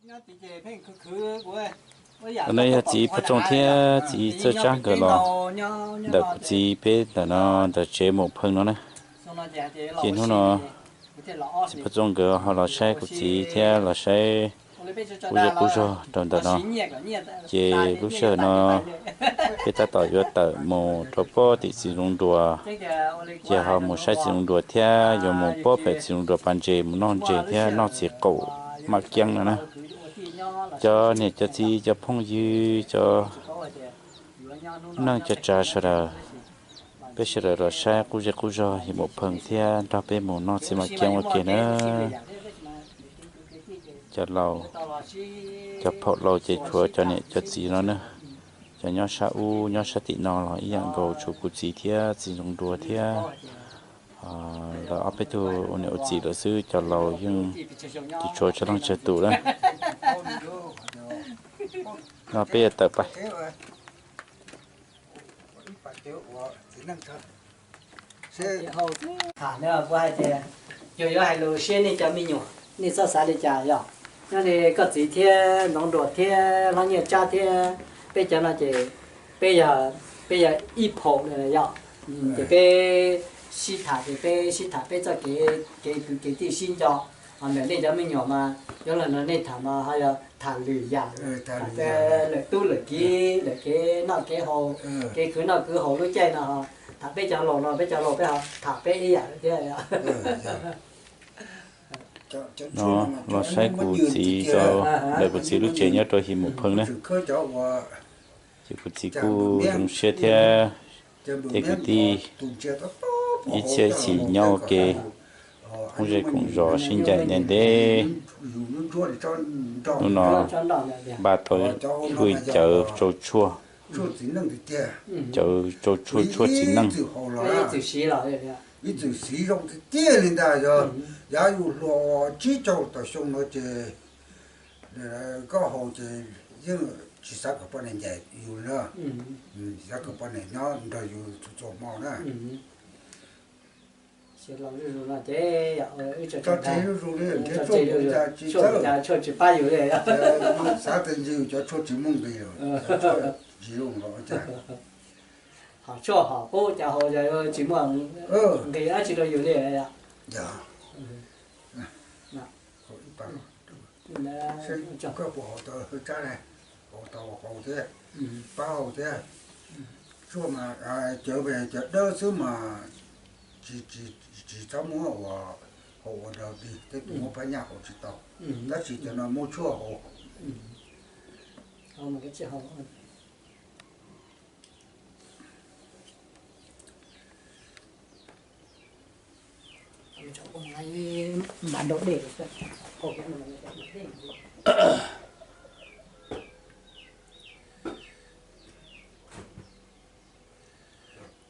Tus no yog txiv Phaj Txooj thiab txiv Txawj Tsab nkawd los ntawm kuv txiv peb ntawm no ntawm tsev Mus Pheej no na. Ces hnub no txiv Phaj Txooj nkawd ho los saib kuv txiv thiab los saib qub zej qub zog rau ntawm no. Ces lub sij hawm no peb tab tom yuav tawm mus rau pob tim txiv Zoov Nruas, ces ho mus saib txiv Zoov Nruas thiab yuav mus pob pem txiv Zoov Nruas pas ntses mus noj ntses thiab noj txiv qaum maj kiab no na. Cov niam cov txiv cov phooj ywg cov neej cov tsav sawv daws, peb sawv daws los saib qub zej qub zog yog Mus Pheej thiab nrog peb mus noj txiv maj kiab ua ke na. Cov laus, cov phaum laus ces tshuav cov niam cov txiv no na. Cov nyob sab ub nyob sab tim no los ib yam nkaus, tshuav kuv txiv thiab txiv Zoov Nruas thiab lawv ob peb tug ua niam ua txiv lawm xwb, cov laus yeej tsis tshuav tsawg leej tsawg tus na. No peb yuav tawm pais. Tham no kuv hais tias, yog yuav hais lus siab nej cov me nyuam, nej txhob xav li cas yog, nyob li koj txiv thiab Zoov Nruas thiab Hlob Nyiaj Tsab thiab peb cov no ces peb yog, peb yog ib phaum yom. Ces peb sib tham ces peb sib tham peb txoj kev, kev kwv kev tij sib nco. Ho ntawm nej cov me nyuam mas yuav los no nej tham mas ho yog tham lwm yam, tham lwm tub lwm kiv, lwm kev noj kev haus, kev khwv noj khwv haus lub caij no. Tham peb cov laus no peb cov laus peb ho tham peb ib yam thiab. No los saib kuv txiv rau ntawm kuv txiv lub tsev nyob rau His Mus Pheej na. Ces kuv txiv kuj zoo siab thiab tej kwv tij ib txhiab ib txhis nyob ua ke, phooj ywg koom zos sib ncaim ntev ntev. Hnub no npaj tau ib lub cawv tsau tshuaj, cawv tsau tshuaj tshuaj txiv neej. Ib txwm siv zoo tiag tiag li ntag, yog yav yus hluas tsib caug tawm xyoo no ces koj haus ces yeej tsis xav kom poj niam ncaim yus na, tsis xav kom poj niam nyob nrog yus txhua txhua hmo na. Tso tseg zuj zus li, nrhiav tshuaj tsis pab yus li. Xav tias yus cov tshuaj tsis muaj nqis, cov tshuaj tsis zoo los cas. Hom tshuaj hom qub cov haus tsis muaj nqis dab tsi rau yus li. Koj puas haus tau tsab ne? Haus tau, haus thiab, pab haus thiab. Tshuaj mas cawv, cawv dawb xwb mas tsis, tsis txhob muab ua haus ua daug dig, tej tus muab phab nyaj haus tsis tau, tab sis cov no muab tshuaj haus.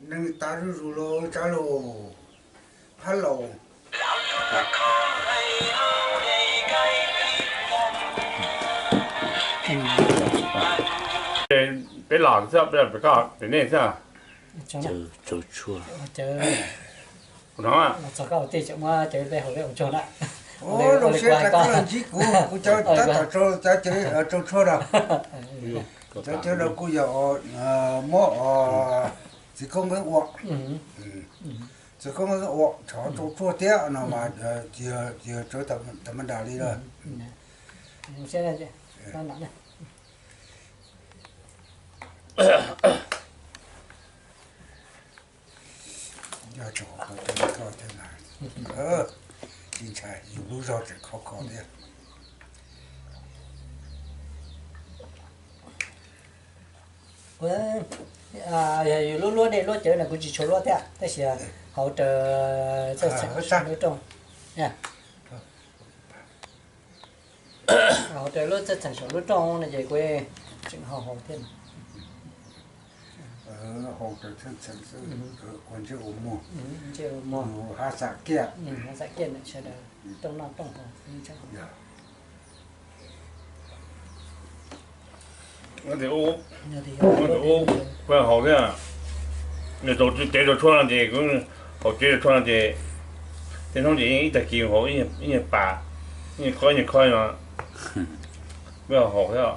Neeg tas zuj zus los tsab los, phab laus. Peb los xwb, peb los pem koj pem nej xwb. Cawv tsau tshuaj. Los txog koj ua tij tseem muab cawv peb haus peb ua tsaug na. Zoo siab rau koj los ntsib kuv, kuv cov tab tom tsau, cov cawv tsau tshuaj no. Cov cawv no kuj yog muab txiv koob nqeeb ua, txiv koob nqeeb ua tshov tsau tshuaj thiab no mas yog tsawv tam ma nram li lawm. Yog tsis haus tau cawv koj thiab na, tsis ntshai, yus lub zog tseem khov kho thiab. Yog yus lub luab dej luab cawv no kuv tsis tshua luab thiab, tab sis hauv raws txawj txheem lub rooj, hauv raws lub txawj txheem saum lub rooj no ces kuv tseem haus haus thiab. Haus raws txawj txheem xwb, ua ntsej ua muag, ntsej ua muag, hab xam kiag, hab xam kiag ntawm sawv daws rooj noj rooj haus. Ub, kuv haus thiab, nws tau tsev tau tshuaj no ces kuv haus tsev tau tshuaj no ces tej hnub ces yeej ib tag kis haus ib nyuag pas, ib nyuag khob ib nyuag khob no. Peb haus thiab.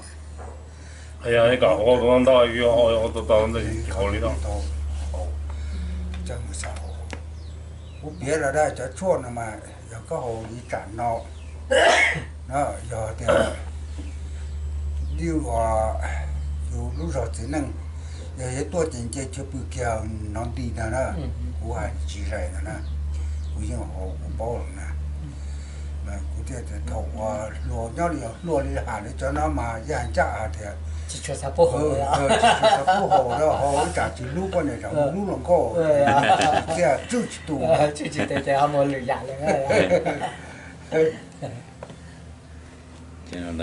Yog kom haus tau ntau, yog haus tau ntau ntawd haus li no. Kuv piav lawm, cov tshuaj no mas yog koj haus li tsam no, yog tias yus lub zog txiv neej, yog yuav tuaj ces nce chaw pw kiag no nti no na. Kuv hais tsis zais no na, kuv yeej haus kuv paub lawm na. Kuv thiaj tias thaum uas hluas nyob li, hluas li has li cov no mas yaj ncaj hais tias tsis tshua xav pub haus, haus ib tsam tsis hlub poj niam, hlub hluas nkauj, thiaj tswj tsis tu. Lawv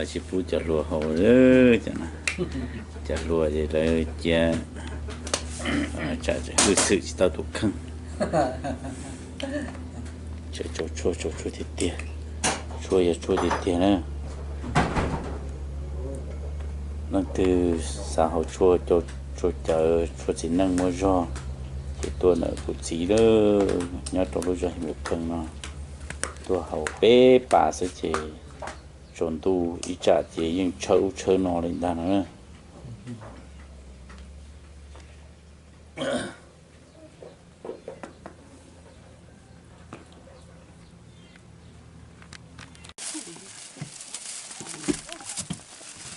tsis pub cov hluas haus, cov hluas ces lawv cia tsam hwj xwm tsis tau tus kheej. Tshuaj, tshuaj tiag tiag, tshuaj yog tshuaj tiag tiag na. Leej twg xav haus tshuaj, tshuaj cawv, tshuaj txiv neej muaj zog, ces tuaj ntawm kuv txiv lawm, nyob rau lub zos Him Lus Pheej no. Tuaj haus peb pas xwb ces tsaus ntuj ib tsam ces yeej tshawb ub tshawb no li ntag no.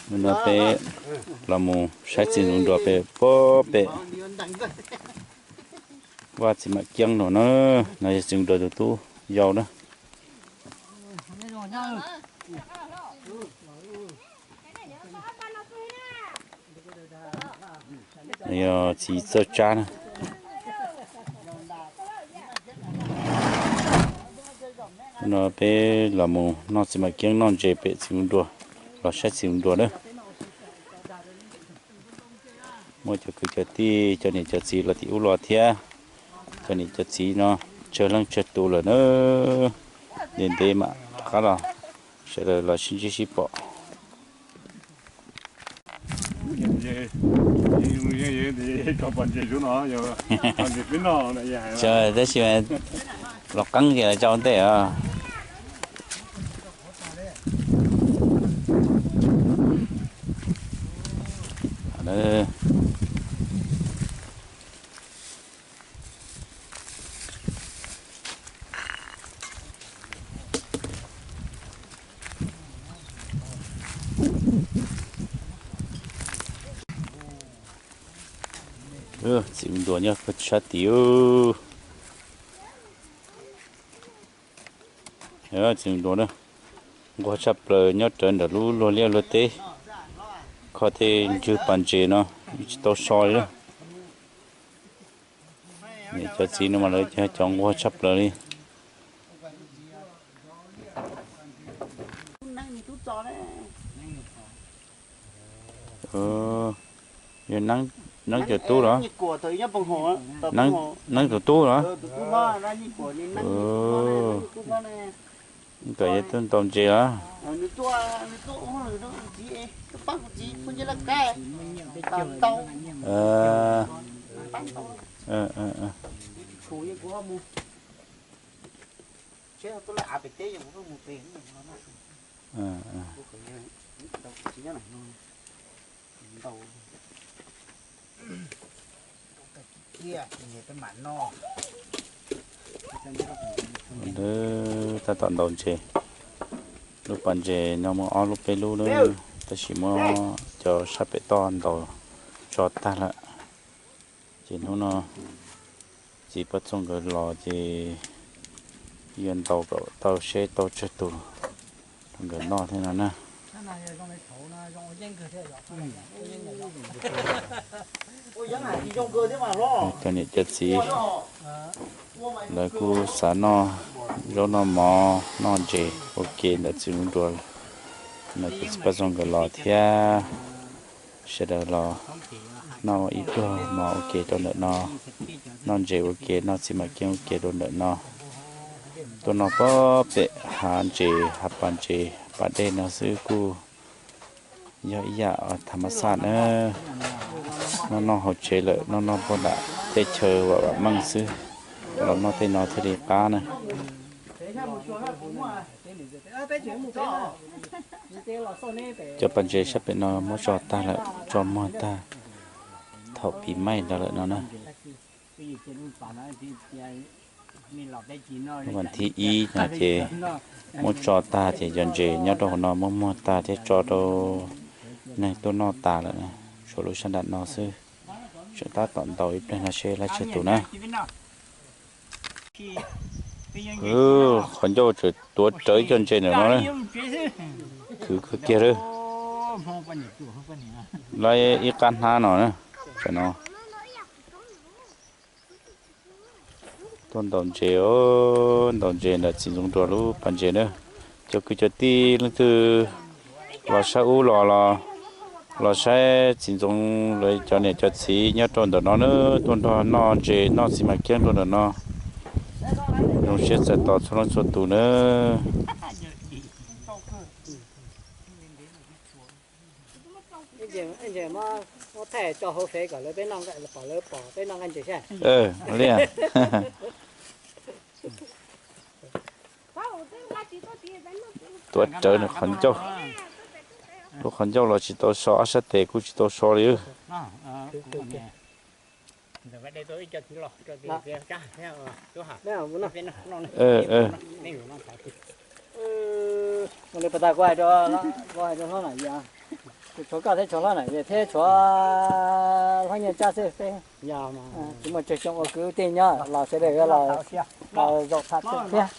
Hnub no peb los mus saib txiv Ntxoov Nruas pem, pem vaj txiv Mam Keeb no na. No yog txiv Ntxoov Nruas tus tub yau na. Yog txiv Txawj Tsab na. No peb los mus noj txiv Mam Keeb noj ntses pem txiv Ntxoov Nruas, los saib txiv Ntxoov Nruas na. Muaj cov kwv cov tij, cov niam cov txiv los tim ub los thiab. Cov niam cov txiv no tsawg leej tsawg tus lawm na. Ntev ntev mam rov qab los, sawv daws los sib ntsib sib pom. Tab sis los qeeb ces los rau ntej os. Txiv Ntxoov Nruas nyob sab tid. Txiv Ntxoov Nruas na, nquag tshaj plaws nyob rawv ntawm lub luag liaj luag teb, kho tej ntswg pas ntses no tsis tau so li. Niam cov txiv no mas lawv cov nquag tshaj plaws li. Yog Neeb cov tub los? Neeb tus tub los? Kom yog tuaj ntaus ntses los? Tab tom ntaus ntses. Lub pas ntses no muaj ob lub peb lub lawm, tab sis muab cov sab pem toj ntaus tso tag lawm. Ces hnub no txiv Paj Txooj nkawd los ces yuav ntaus kom tau seb tau tsawg tus rau nkawd noj thiab no na. Cov niam cov txiv lawv kuj xav noj zaub noj mov noj ntses ua ke ntawm txiv Ntxoov Nruas, no ces txiv Paj Txooj nkawd los thiab. Sawv daws los noj ib pluag mov ua ke rau ntawm no, noj ntses ua ke, noj txiv Mam Keeb ua ke rau ntawm no. Tuaj noj pem hav ntses hav pas ntses pas dej no xwb kuj yog ib yam tha mas xaj na. Noj noj hauv tsev lawm, noj noj puag nram teb chaws vam vam meej xwb, los noj tej no thiaj li qab na. Cov pas ntses sab pem no muab tso tag lawm, tso muag tag thaum pis maij ntawd lawm no na. Vas thib ib no ces muab tso tag ces cov ntses nyob rau hauv no muab muag tag thiab tso rau neeg tuaj noj tas lawm na. Tshuav lub sab nram no xwb, tseem tab tom ntaus ib pliag no seb laj tsawg tus na. Qhov ncauj tseem tuav rawv ib co ntses ntawm no na. Khwv kawg kiag lawm. Lawv ib qab hnab no na, tam no. Tuaj ntaus ntses, ntaus ntses ntawm txiv ntxoov nruas lub pas ntses na. Cov kwv cov tij leej twg los saib ub los, los saib txiv ntxoov lawv cov niam cov txiv nyob rau ntawm no na, tuaj nrog noj ntses noj txiv mam kiab rau ntawm no. Zoo siab txais tos txhua leej txhua tus na. Muab thaij tso hauv fev kom lawv peb noj, pom lawv pom peb noj nqaij ntses thiab. Li tuav rawv nws qhov ncauj, lub qhov ncauj los tsis tau so, ob sab tes kuj tsis tau so li. Ua li pas tas kuv hais rau, kuv hais rau hlob Nam Yia, kuv tshuav koj thiab tshuav hlob Nam Yia thiab tshuav hlob Nyiaj Tsab xwb peb tsis muaj tsawg xyoo ua kwv tij nyob los sawv daws yuav los zaum tham txog thiab.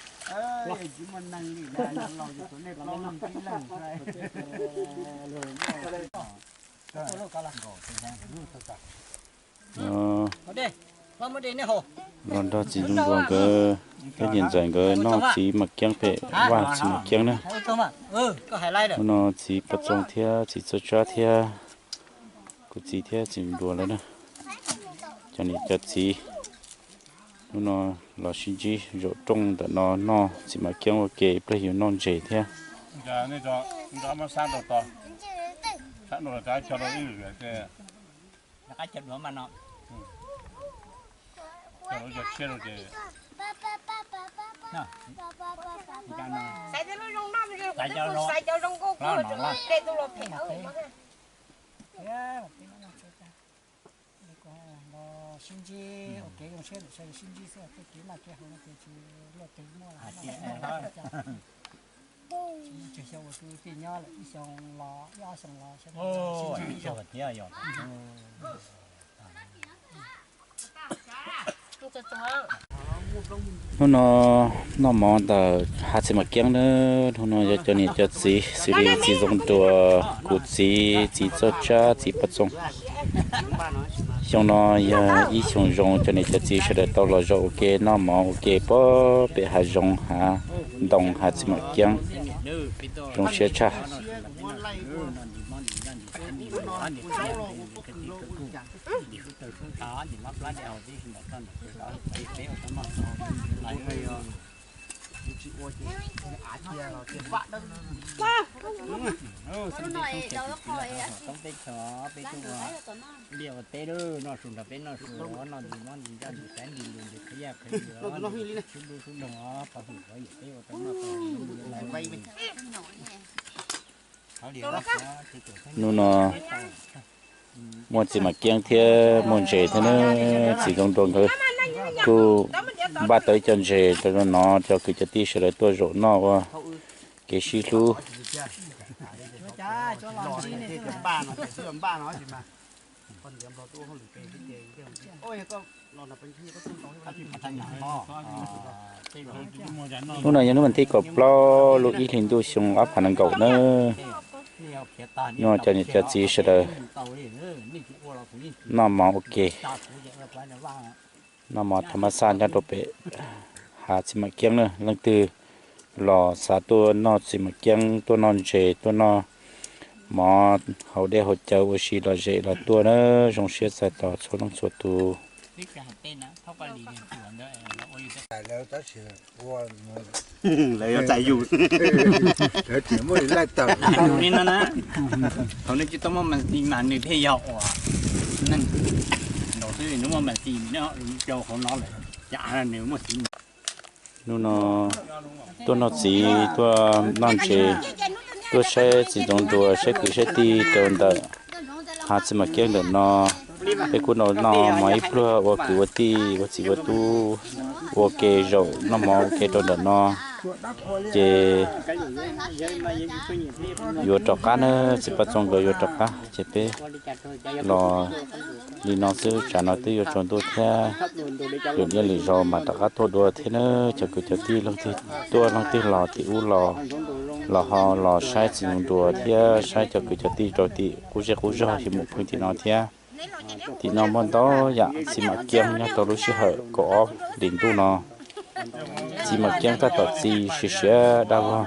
Los nrog txiv Ntxoov Nruas nkawd thiab niam ntxawm nkawd noj txiv mam kiab pem vaj txiv mam kiab na. Hnub no txiv Paj Txoos thiab txiv Txawj Tsab thiab kuv txiv thiab txiv Nruas lawv na, cov niam cov txiv hnub no los sib ntsib zaum rooj ntawm no noj txiv mam kiab ua ke, ib pliag yuav noj ntses thiab. Sib ntsib ua kev zoo siab ntawm sawv daws sib ntsib xwb, tej kev noj kev haus no ces tsis luaj twg muaj, tsis muaj tsawg xyoo ua kwv tij nyob lawm, ib xyoo los ib ob xyoo los sib ntsib. Hnub no noj mov ntawm hav txiv mam kiab na, hnub no yog cov niam cov txiv xws li txiv Ntxoov Nruas, kuv txiv, txiv Txawj Tsab, txiv Paj Txoos. Xyoo no yog ib xyoo zoo cov niam cov txiv sawv daws tau los zaum ua ke noj mov ua ke pem hav zoov hav ntoo hav txiv mam kiab, zoo siab tshaj. Teb chaws peb tuaj ua liaj ua teb, noj su nrog peb noj su, noj ntsis mob ntsis ntsaj ntsis xaiv ntsis lus ntsis qhia yaj qhia yws, sub dub sub doog, pov hwm pov yawm peb ua tau noj tau. Hnub no muaj txiv mam kiab thiab muaj ntses thiab na, txiv Ntxoov Nruas nkawd kuj npaj tau ib co ntses rau no, cov kwv cov tij sawv daws tuaj zaum noj ua kev sib hlub. Hnub no yog hnub vas thib kaum plaub lub ib hlis ntuj xyoo ob phav nees nkaum na. Hnub no cov niam cov txiv sawv daws noj mov ua ke, noj mov thas mas xaj nyob rau pem hav txiv mam kiab na. Leej twg los xav tuaj noj txiv mam kiab, tuaj noj ntses, tuaj noj mov haus dej haus cawv ua si los zem los tuaj na, zoo siab txais tos txhua leej txhua tus. Lawv yuav txais yus. Lawv tseem muaj li laij tawm. Yus li no na. Thaum nws tsis tau muaj mas tis mas nws thiaj yog uas neeg nraud xwb, nws muaj mas tis nws rau hauv no lawm, cas nws muaj tis. Hnub no tuaj noj txiv, tuaj noj ntses, tuaj saib txiv ntxoov nruas, saib kwv saib tij rau ntawm hav Txiv Mam Kiab ntawm no. Peb kuj noj mov ib pluag ua kwv ua tij ua txiv ua tub ua ke zaum noj mov ua ke rau ntawm no. Ces yuav rov qab na, txiv Paj Txoos nkawd yuav rov qab ces peb los li no xwb, tsam no twb yuav tsaus ntuj thiab, lwm niaj lwm zaus mam rov qab tuaj dua thiab na. Cov kwv cov tij leej twg tuaj leej twg los tim ub los, los ho los saib txiv ntxoov nruas thiab saib cov kwv cov tij rau tim qub zej qub zog hi mus pheej tim no thiab. Tim no muaj ntau yam txiv Mam Kiab nyob rau lub sij hawm kaum ob hlis ntuj no. Txiv Mam Kiab tab tom txi siav siav dab vog.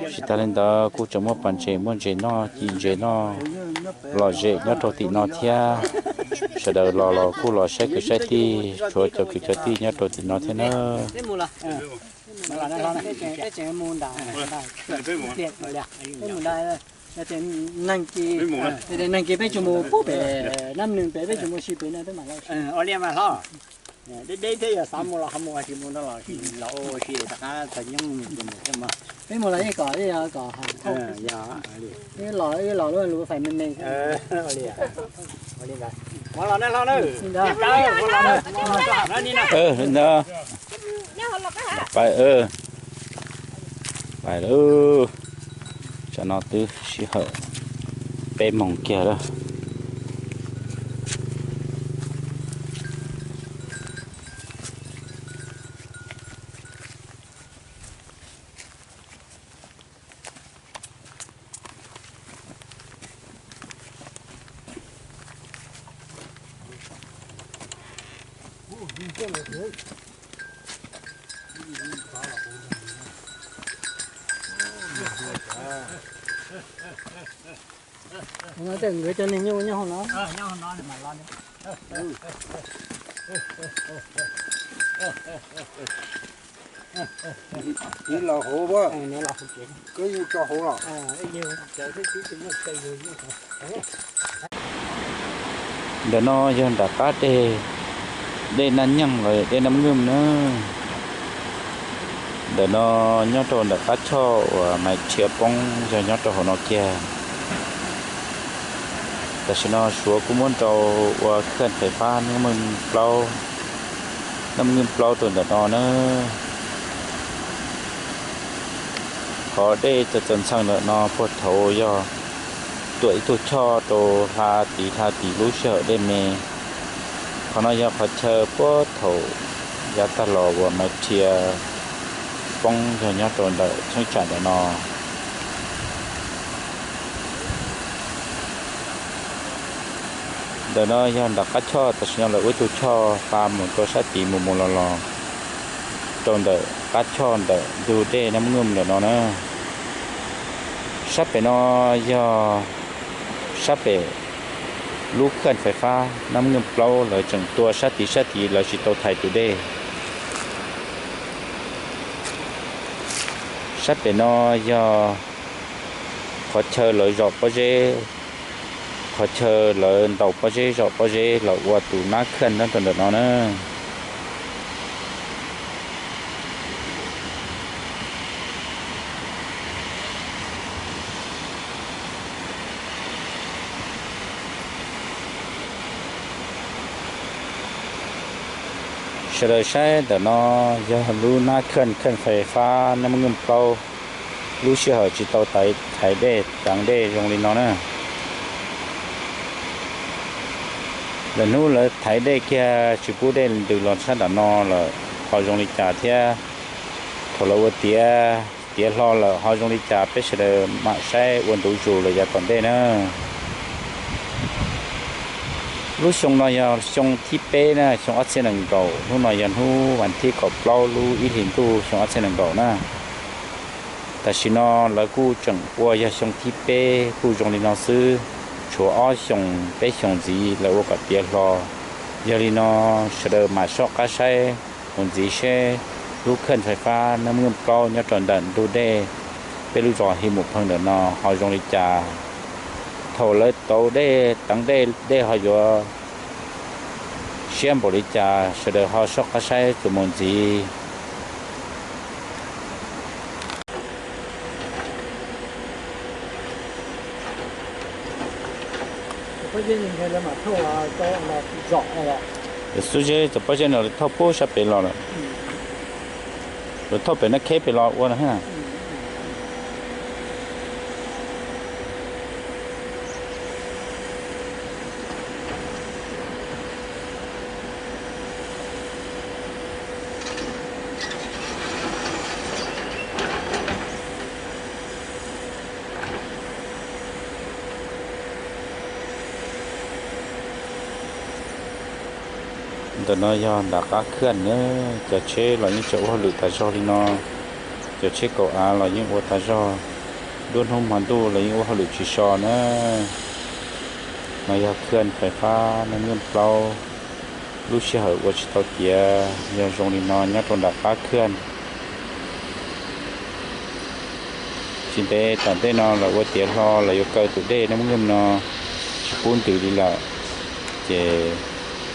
Tsis tas li ntawd kuj tseem muaj pas ntses muaj ntses noj ci ntses noj lom zem nyob rau tim no thiab. Sawv daws los los kuj los saib kwv saib tij, tshuav cov kwv cov tij nyob rau tim no thiab na. Neeg ces peb tsuas mus pub pem nab nws pem, peb tsuas mus si pem no twb mam los. Deb deb thiab yog xav mus los ho mus, tsis mus no los los ua si rov qab txog nyob mus thiab mas. Peb mus los yeej kom, yeej kom hais, wb los, wb los lub lus fais me me. Mus los na hlob na. Ntawd pais, pais lawm. Tsam no twb sij hawm peb moos kiag lawm. Ua no tej nkawd cov neeg nyob nyob hauv no. Tiv los hauv, koj yeej tso hauv los. Ntawm no yog nram qab dej, dej Naj Nyeej los dej Nab Nkwj na. Ntawm no nyob rau ntawm qab choj uas Maiv Rhia poob yog nyob rau hauv no kiag. Tam sim no Suav kuj muab nrau ua khaj fais fab Nab Nkwj plaub, Nab Nkwj plaub rau ntawm no na. Qhov dej txawm txawm ntxhee ntawm no puag thaum yog tuam ib tug choj rau hla tid hla tid lub sij hawm dej me. Qhov no yog qhov chaw puag thaum yav tag los uas Maiv Rhia poob yog nyob rau ntawm cheeb tsam ntawm no. Ntawm no yog nram qab choj, tam sim no lawv ua ib tug choj hla mus rau sab tid mus mus los los rau ntawm qab choj ntawm ntug dej Nab Nkwj ntawm no na. Sab pem no yog sab pem lub khaj fais fab Nab Nkwj plaub lawv tseem tua sab tid sab tid lawv tsis tau thaiv tus dej. Sab pem no yog qhov chaw lawv zom pob zeb, qhov chaw lawv ntaus pob zeb zom pob zeb los ua tus nab khaj nyob rau ntawm no na. Sawv daws saib ntawm no yog lub nab khaj, khaj fais fab Nab Nkwj plaub, lub sij hawm tsis tau thaiv dej teev dej zoo li no na. Lawm hnub lawv thaiv dej kiag tsis pub dej ntws los sab nram no lawm ho zoo li cas thiab thaum lawv ua tiav, tiav hlo lawm ho zoo li cas peb sawv daws mam saib ua ntu zus lawm yav tom ntej na. Lub xyoo no yog xyoo thib peb na, xyoo ob txhiab nees nkaum, hnub no yog hnub vas thib kaum plaub lub ib hlis ntuj xyoo ob txhiab nees nkaum na. Tam sim no lawv kuj tseem ua yog xyoo thib peb kuj zoo li no xwb, tshuav ob xyoos peb xyoos ntxiv lawv ua kom tiav hlo. Yog li no sawv daws mam soj qab saib mus ntxiv seb lub khaj fais fab Nab Nkwj plaub nyob rau ntawm ntug dej peb lub zos Hi Mus Pheej ntawm no ho zoo li cas. Thaum lawv tauv dej teev dej, dej ho yuav Siab npaum li cas sawv daws ho soj qab saib txuas mus ntxiv. Lawv xub zeb cov pob zeb no lawv thauj pub sab pem los lawm. Lawv thauj pem nab kheb pem los ua no. Ntawm no yog nram qab khaj na, cov tsheb los yeej tseem ua hauj lwm tas zog li no. Cov tsheb kaum av los yeej ua tas zog, nruab hnub hmo ntuj los yeej ua hauj lwm tsis so na. No yog khaj fais fab Naj Nyiaj Plaub. Lub sij hawm ua tsis tau tiav yog zoo li no nyob rau nram qab khaj. Tsis ntev tom ntej no lawv ua tiav hlo, lawv yuav kaw tus dej Naj Nyiaj no tsis pub ntws li lawm. Ces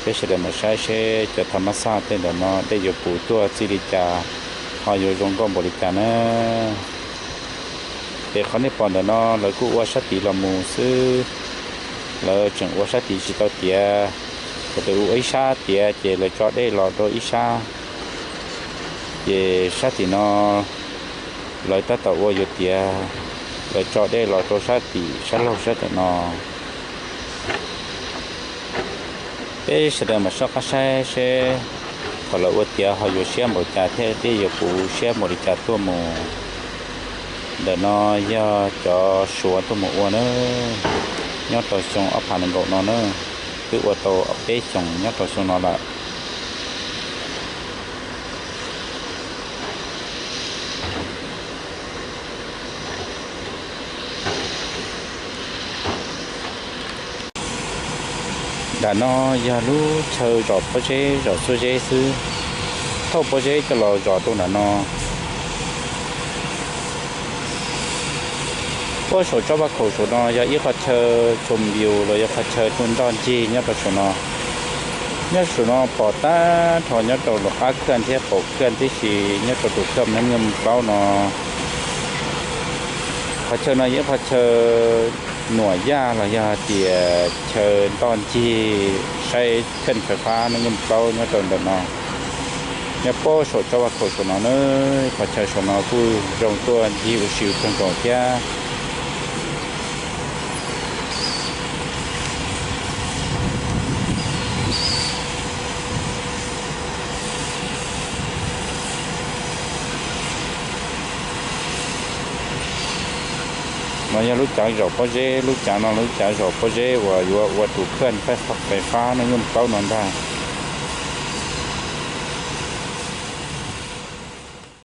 peb sawv daws mam saib seb cov thav mab xaj tej ntawm no dej yuav puv tuaj txij li cas, ho yuav zoo nkauj npaum li cas na. Ces qhov nej pom ntawm no lawv kuj ua sab tid los mus xwb. Lawv tseem ua sab tid tsis tau tiav, thaum twg ua ib sab tiav ces lawv tso dej los rau ib sab. Ces sab tim no lawv tab tom ua yuav tiav, lawv tso dej los rau sab tim sab laug sab tim no. Peb sawv daws mam soj qab saib seb thaum lawv ua tiav ho yuav siab npaum cas thiab dej yuav puv siab npaum li cas tuaj mus. Ntawm no yog cov Suav tuaj mus ua na, nyob rau xyoo ob phav nees nkaum no na, twb ua tau peb xyoos nyob rau xyoo no lawm. Nram no yog lub chaw zom pob zeb zom xuab zeb xwb, thauj pob zeb coj los zom rau nram no. Puag saum tsob vaj khaum saum no yog ib qhov chaw tsoo view los yog qhov chaw tuaj ntoj ncig nyob rau saum no. Nyob saum no pom tag nrho nyob rau lub qab khaj thiab qaum khaj tib si, nyob rau tus khaj Naj Nyiaj Plaub no. Qhov chaw no yog ib qhov chaw nuam yaj los yog hais tias chaw ntoj ncig saib khaj fais fab Naj Nyiaj Plaub nyob rau ntawm no. Nyob puag saum tsob vaj khaum saum no na, qhov chaw saum no kuj zoo tuaj ncig ua si kawg nkaus thiab. No yog lub cav zom pob zeb, lub cav no lub cav zom pob zeb uas yuav ua tus khaj fais fab Naj Nyiaj Plaub no ntag.